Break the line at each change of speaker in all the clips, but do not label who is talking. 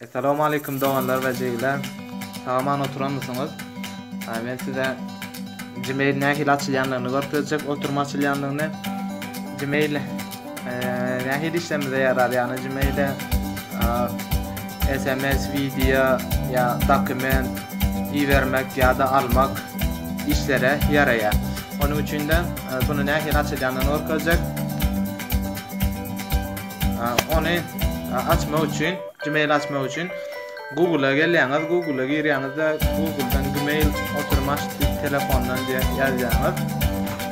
Essalamu aleýkum doganlar we jigiler. Sag-aman oturanmysyňyz? Men size Gmail nähili açylýandygyny görkezjek, oturum açylýandygyny. Gmail nähili işlerimize ýarar, ýagny Gmail-e SMS, wideo ýa dokument ibermek ýa-da almak işlere ýaraýar. Onuň üçin-de bunu nähili açylýandygyny görkezjek. Ony açmak üçin, Gmail açmak üçin Google-a gelýäňiz, Google-a girýäňiz-de, Google-dan Gmail oturum aç diýip telefondan diýe ýazýaňyz.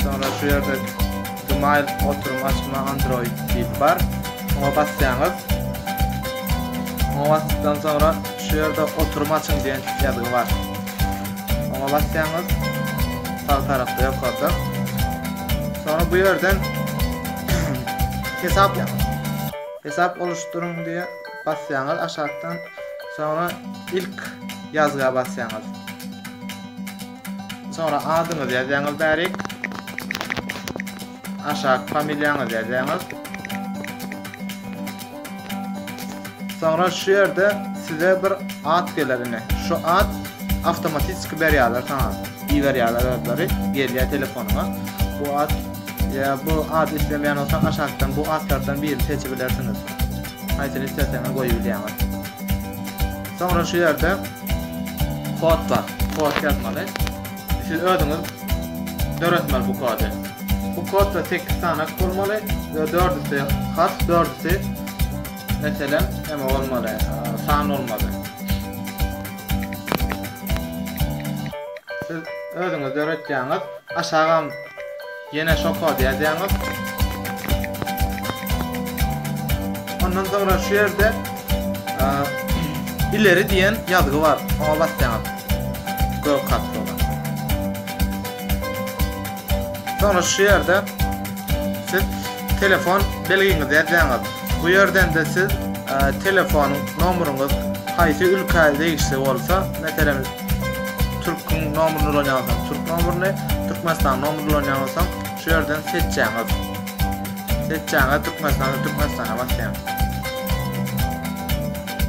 Soňra şu ýerde Gmail oturum açma Android diýip bar. Oňa basýaňyz. Oňa basdykdan soňra şu ýerde oturum açyň diýen ýazgy bar. Oňa basýaňyz. Sag tarapda ýokarda. Soňra bu ýerden hesap hesap oluşduruň diýe basýaňyz aşakdan. Soňra ilk ýazga basýaňyz. Soňra adyňyzy ýazýaňyz bärik. Aşak familiýaňyzy ýazýaňyz. Soňra şu ýerde size bir at geler ine. Şu at awtomatiki berýärler saňa. Iberýärler özleri, gelýär telefonyňa. Bu at ýa bu ady islemeýän bolsaň aşakdan bu atlardan birini seçip bilersiňiz. Haýsyny isleseňiz goýup bilýäňiz. Soňra şu ýerde kod bar. Kod ýazmaly. Siz özüňiz döretmeli bu kody. Bu kodda 8 sanak bolmaly we dördüsi harp, dördüsi meselem eme bolmaly, san bolmaly. Siz özüňiz döretýäňiz. Aşagam ýene şo kody ýazýaňyz. Ondan soňra şu ýerde ileri diýen ýazgy bar. Oňa basýaňyz. Gök harply bolan. Soňra şu ýerde siz telefon belgiňizi ýazýaňyz. Bu ýerden-de siz telefon nomeryňyz haýsy ülkä degişli bolsa, meselem, Türküň nomeryny ulanýan bolsaň, türk nomeryny, Türkmenistanyň nomeryny ulanýan bolsaň, şu ýerden seçýäňiz. Seçýäňiz, Türkmenistanda Türkmenistana basýaň.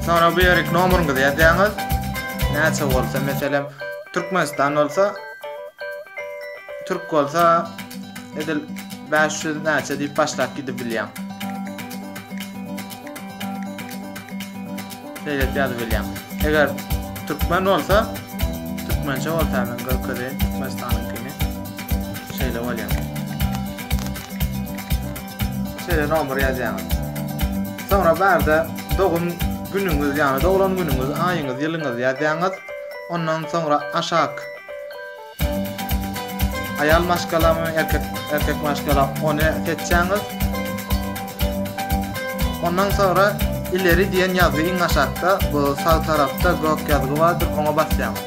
Soňra bu ýerik nomeryňyzy ýazýaňyz. Näçe bolsa, meselem, Türkmenistan bolsa, Türk bolsa edil 500 näçe diýip başlap gidip bilýäň. Şeýle ýazyp bilýäň. Eger türkmen bolsa, türkmençe bolsa men görkezeýin Türkmenistanyňkyny. Şeýle bolýar. Şeýle nomer ýazýaňyz. Soňra bärde dogum günüňiz, ýagny doglan günüňiz, aýyňyz, ýylyňyzy ýazýaňyz. Ondan soňra aşak Aýal maşgalamy, erkek erkek maşgala ony seçýäňiz. Ondan soňra ileri diýen ýazgy iň aşakda, bu sag tarapda gök ýazgy bardyr, oňa basýaňyz.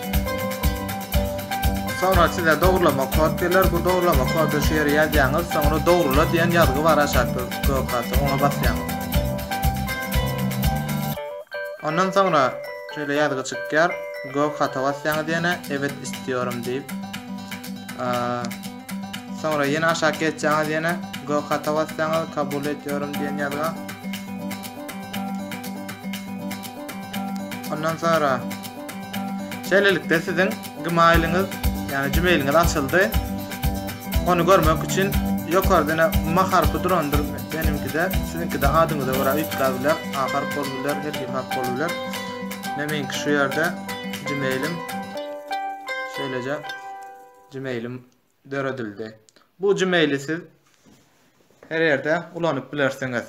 Soňra size dogrulama kod geler, bu dogrulama kody şu ýere ýazýaňyz, soňra dogrula diýen ýazgy bar aşakda gök harpda, oňa basýaňyz. Ondan soňra şeýle ýazgy çykýar. Gök hata basýaňyz ýene evet istiyorum diýip. Soňra ýene aşak geçýäňiz ýene gök hata basýaňyz kabul ediyorum diýen ýazga. Ondan soňra şeýlelikde siziň Gmailiňiz, ýagny Gmailiňiz açyldy. Ony görmek üçin ýokarda ine M harpy durandyr meniňkide, siziňkide adyňyza görä üýtgäp biler, A harp bolup biler, her hili harp bolup biler. Ine meňki şu ýerde Gmailim şeýleje Gmailim döredildi. Bu Gmaili siz her ýerde ulanyp bilersiňiz.